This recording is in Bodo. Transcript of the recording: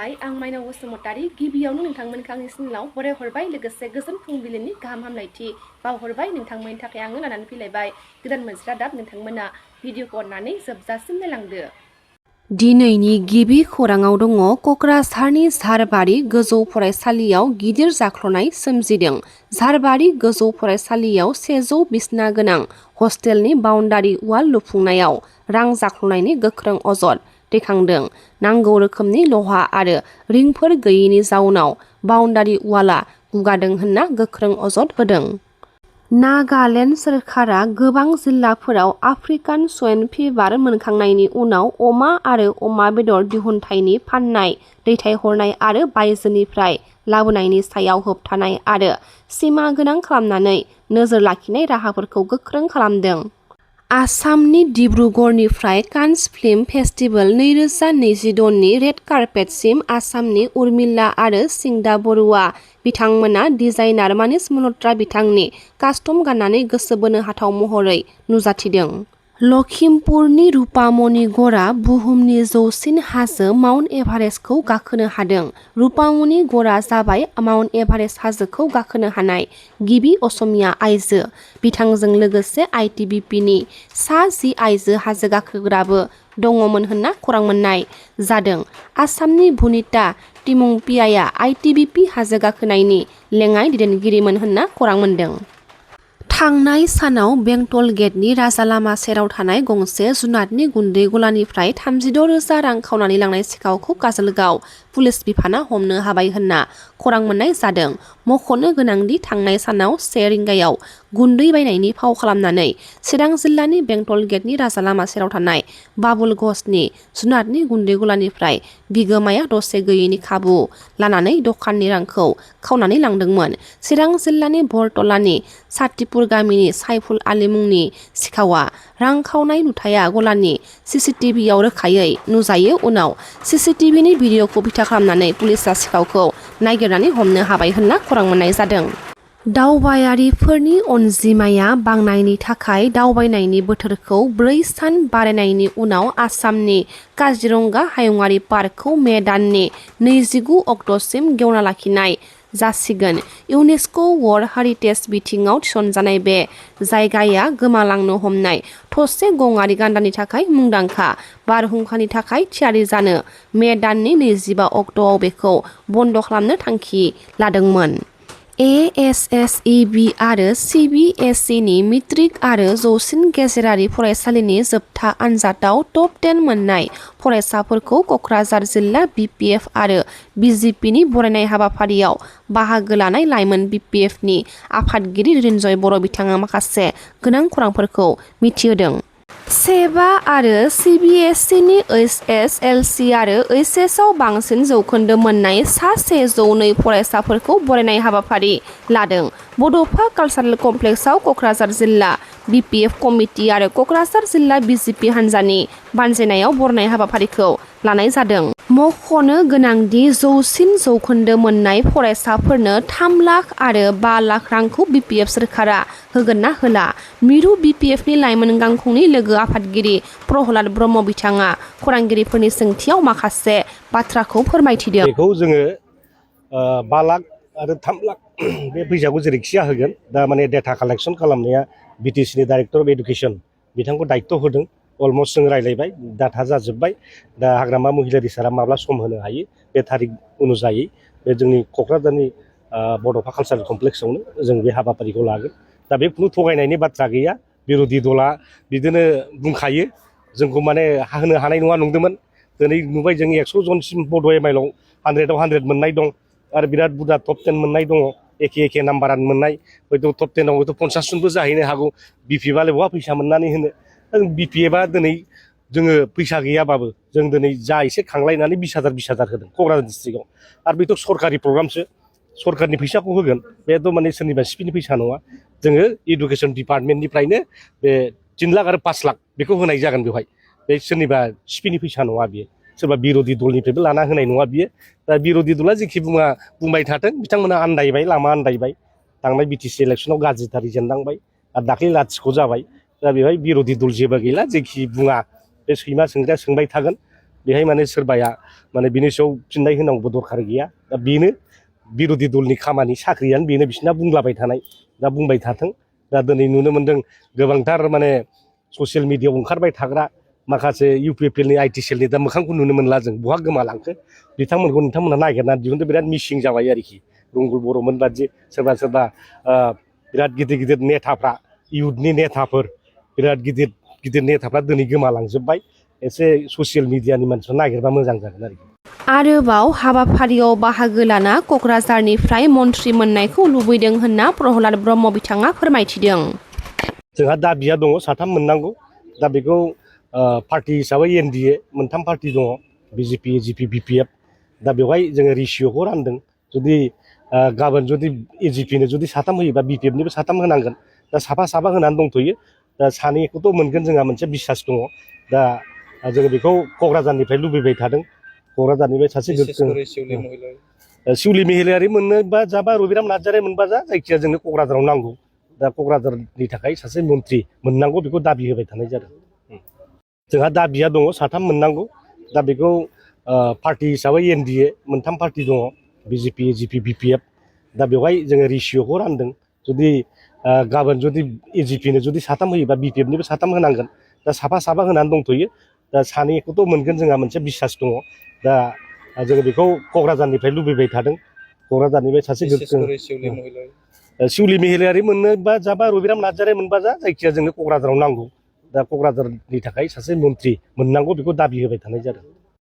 खुलुमबाय आं स्माinaoBasumatari गिबियावनो नोंथांमोनखौ आंनि चेनेलाव बराय हरबाय लोगोसे गोजोन फुंबिलिनि गाहाम हामलायथि बावहरबाय नोंथांमोननि थाखाय आङो लानानै फैलायबाय गोदान मोनसे रादाब नोंथांमोना भिडिअखौ अननानै जोबजासिम नायलांदो। दिनैनि गिबि खौराङाव दङ कक्राझारनि झारबारि गोजौ फरायसालियाव गिदिर जाख्लनाय सोमजिदों। झारबारि गोजौ फरायसालियाव 100 बिसना गोनां हस्टेलनि बाउन्डारि वाल लुफुंनायाव रां जाख्लनायनि गोख्रों अजद दैखांदों। नांगौ रोखोमनि लहा आरो रिंफोर गैयैनि जाउनाव बाउन्डारि वालआ गुगादों होनना गोख्रों अजद होदों। नागालेण्ड सोरखारा गोबां जिल्लाफोराव आफ्रिकान स्वाइन फिभार मोनखांनायनि उनाव अमा आरो अमा बेदर दिहुनथायनि फाननाय, दैथायहरनाय आरो बायजोनिफ्राय लाबोनायनि सायाव होबथानाय आरो सिमा गोनां खालामनानै नोजोर लाखिनाय राहाफोरखौ गोख्रों खालामदों। आसामनि डिब्रुगड़निफ्राय कान्स फिल्म फेस्टिभेल 2026 नि रेड कार्पेटसिम आसामनि उर्मिला आरो सिंदा बरुवा बिथांमोना डिजाइनार मानिस मल्हत्रा बिथांनि कास्टम गाननानै गोसो बोनो हाथाव महरै नुजाथिदों। लखिमपुरनि रुपामनि गड़आ बुहुमनि जौसिन हाजो माउन्ट एभारेस्टखौ गाखोनो हादों। रुपामनि गड़आ जाबाय माउन्ट एभारेस्ट हाजोखौ गाखोनो हानाय गिबि असमिया आइजो। बिथांजों लोगोसे आइटिबिपिनि सा 10 आइजो हाजो गाखोग्राबो दङमोन होनना खौरां मोननाय जादों। आसामनि भुनिता तिमुंपियाया आइटिबिपि हाजो गाखोनायनि लेङाइ दैदेनगिरिमोन होनना खौरां मोनदों। थांनाय सानाव बेंटल गेटनि राजालामा सेराव थानाय गंसे जुनारनि गुन्दै गलानिफ्राय 36,000 रां खावनानै लांनाय सिखावखौ काजलगाव पुलिस बिफाना हमनो हाबाय होनना खौरां मोननाय जादों। मख'नो गोनांदि थांनाय सानाव 1 रिंगायाव गुन्दै बायनायनि फाव खालामनानै चिरां जिल्लानि बेंटल गेटनि राजालामा सेराव थानाय बाबुल घोषनि जुनारनि गुन्दै गलानिफ्राय बिगोमाया दसे गैयैनि खाबु लानानै दखाननि रांखौ खावनानै लांदोंमोन। चिरां जिल्लानि बरतलानि सातिपुर गामिनि साइफुल आली मुंनि सिखावा रां खावनाय नुथाया गलानि सिसिटिभिआव रोखायै नुजायो। उनाव सिसिटिभिनि भिडिअखौ बिथा खालामनानै पुलिसआ सिखावखौ नागिरनानै हमनो हाबाय होनना खौरां मोननाय जादों। दावबायारिफोरनि अनजिमाया बांनायनि थाखाय दावबायनायनि बोथोरखौ 4 सान बारायनायनि उनाव आसामनि काजिरंगा हायुङारि पार्कखौ मे दाननि 29 अक्ट'सिम गेवना लाखिनाय जासिगोन। इउनेस्क' वर्ल्ड हेरिटेज बिथिङाव थिसनजानाय बे जायगाया गोमालांनो हमनाय थसे गंआरि गान्दानि थाखाय मुंदांखा। बारहुंखानि थाखाय थियारि जानो मे दाननि 25 अक्ट'आव बेखौ बन्द खालामनो थांखि लादोंमोन। एएसएसइबि आरो सिबिएसइनि मेट्रिक आरो जौसिन गेजेरारि फरायसालिनि जोबथा आनजादाव टप 10 मोननाय फरायसाफोरखौ कक्राझार जिल्ला बिपिएफ आरो बिजिपिनि बरायनाय हाबाफारियाव बाहागो लानाय लाइमोन बिपिएफनि आफादगिरि रिन्जय बर' बिथाङा माखासे गोनां खौरांफोरखौ मिथिहोदों। सेबा आरो सिबिएसइनि एसएसएलसि आरो ओइचएसआव बांसिन जौखोन्दो मोननाय सा 102 फरायसाफोरखौ बरायनाय हाबाफारि लादों। बड'फा कालचारेल कमप्लेक्सआव कक्राझार जिल्ला बिपिएफ कमिटि आरो कक्राझार जिल्ला बिजिपि हान्जानि बानजायनायाव बरायनाय हाबाफारिखौ लानाय जादों। मख'नो गोनांदि जौसिन जौखोन्दो मोननाय फरायसाफोरनो 3 लाख आरो 5 लाख रांखौ बिपिएफ सोरखारा होगोन ना होला। मिरु बिपिएफनि लाइमोन गांखंनि लोगो आफादगिरि प्रहलाद ब्रह्म बिथाङा खौरांगिरिफोरनि सोंथियाव माखासे बाथ्राखौ फोरमायथिदों। बेखौ जोङो 5 लाख आरो 3 लाख बे फैसाखौ जेरैखिया होगोन। दा माने डेटा कालेक्सन खालामनाया बिटिसिनि डाइरेक्टर अफ एडुकेसन बिथांखौ दायित्व होदों। अलमस्ट जों रायलायबाय, डाटा जाजोब्बाय। दा हाग्रामा महिलारि सारा माब्ला सम होनो हायो बे थारिख अनुजायै बे जोंनि क'क्राझारनि बड'फा कालचारेल कमप्लेक्सआवनो जों बे हाबाफारिखौ लागोन। दा बे खुनु थगायनायनि बाथ्रा गैया। बिर'धि दला बिदिनो बुंखायो जोंखौ माने होनो हानाय नङा नंदोंमोन। दिनै नुबाय जों 100 जनसिम बड' एमआइएलआव 100आव 100 मोननाय दं आरो बिराद बुरजा टप 10 मोननाय दङ। एखे नाम्बारानो मोननाय हयथ' टप 10आव हयथ' 50 जनबो जाहैनो हागौ। बिपिएफआलाय बहा फैसा मोननानै होनो। बिपिएफआ दिनै जोङो फैसा गैयाबाबो जों दिनै जा एसे खांलायनानै 20,000 होदों क'क्राझार डिस्ट्रिक्टआव। आरो बेथ' सरकारि प्रग्रामसो, सरकारनि फैसाखौ होगोन। बेथ' माने सोरनिबा सिपिनि फैसा नङा। जोङो इडुकेसन डिपार्टमेन्टनिफ्रायनो बे 3 लाख आरो 5 लाख बेखौ होनाय जागोन। बेवहाय बे सोरनिबा सिपिनि फैसा नङा बियो, सोरबा बिर'धि दलनिफ्रायबो लाना होनाय नङा बियो। दा बिर'धि दला जेखि बुंबाय थाथों, बिथांमोना आन्दायबाय, लामा आन्दायबाय। थांनाय बिटिसि इलेक्सनाव गाज्रिथारै जेननांबाय आरो दाख्लै लाथिख' जाबाय। दा बेवहाय बिर'धि दल जेबो गैला, जेखि बुङा बे सैमा सोंग्राया सोंबाय थागोन। बेहाय माने सोरबाया माने बिनि सायाव फिननाय होनांगौ दरखार गैया दा बेनो बिरोधि दलनि खामानि साख्रियानो बेनो बिसिना बुंलाबाय थानाय दा बुंबाय थाथों दा दिनै नुनो मोन्दों गोबांथार माने ससियेल मिडियायाव ओंखारबाय थाग्रा माखासे इउपिपिएलनि आइटि सेलनि दा मोखांखौ नुनो मोनला जों बहा गोमालांखो बिथांमोनखौ नोंथांमोना नागिरनानै दिहुननो बिराद मिसिं जाबाय आरोखि रुंगुल बर'मोन बादि सोरबा सोरबा बिराद गिदिर गिदिर नेताफ्रा इयुथनि नेताफोर बिराद गिदिर गिदिर नेताफ्रा दिनै गोमालांजोब्बाय एसे ससियेल मिडियानि मानसिफ्रा नागिरबा मोजां जागोन आरोखि। आरोबाव हाबाफारियाव बाहागो लाना क'क्राझारनिफ्राय मन्त्रि मोननायखौ लुबैदों होनना प्रहलाद ब्रह्म बिथाङा फोरमायथिदों। जोंहा दाबिया दङ 3 मोननांगौ दा बेखौ पार्टि हिसाबै एनडिए 3 पार्टि दङ बिजेपि एजिपि बिपिएफ दा बेवहाय जोङो रेसिय'खौ रानदों जुदि गाबोन जुदि एजिपिनो जुदि 3 होयोबा बिपिएफनिबो 3 होनांगोन दा साफा होनानै दंथ'यो दा 2खौथ' मोनगोन जोंहा मोनसे बिसास दङ दा जोङो बेखौ क'क्राझारनिफ्राय लुबैबाय थादों क'क्राझारनिफ्राय सासे सिउलि महिलारि मोननोबा जाबा रबिराम नार्जारि मोनबा जायखिया जोंनो क'क्राझाराव नांगौ दा क'क्राझारनि थाखाय सासे मन्त्रि मोननांगौ बेखौ दाबि होबाय थानाय जादों। जोंहा दाबिया दङ 3 मोननांगौ दा बेखौ पार्टि हिसाबै एनडिए 3 पार्टि दङ बिजेपि एजिपि बिपिएफ दा बेवहाय जोङो रेसिय'खौ रानदों जुदि गाबोन जुदि एजिपिनो जुदि 3 होयोबा बिपिएफनिबो 3 होनांगोन दा साफा होनानै दंथ'यो दा 2खौथ' मोनगोन जोंहा मोनसे बिसास दङ दा जोङो बेखौ क'क्राझारनिफ्राय लुबैबाय थादों क'क्राझारनिफ्राय सासे सिउलि महिलारि मोननोबा जाबा रबिराम नार्जारि मोनबा जायखिया जोंनो क'क्राझाराव नांगौ दा क'क्राझारनि थाखाय सासे मन्त्रि मोननांगौ बेखौ दाबि होबाय थानाय जादों।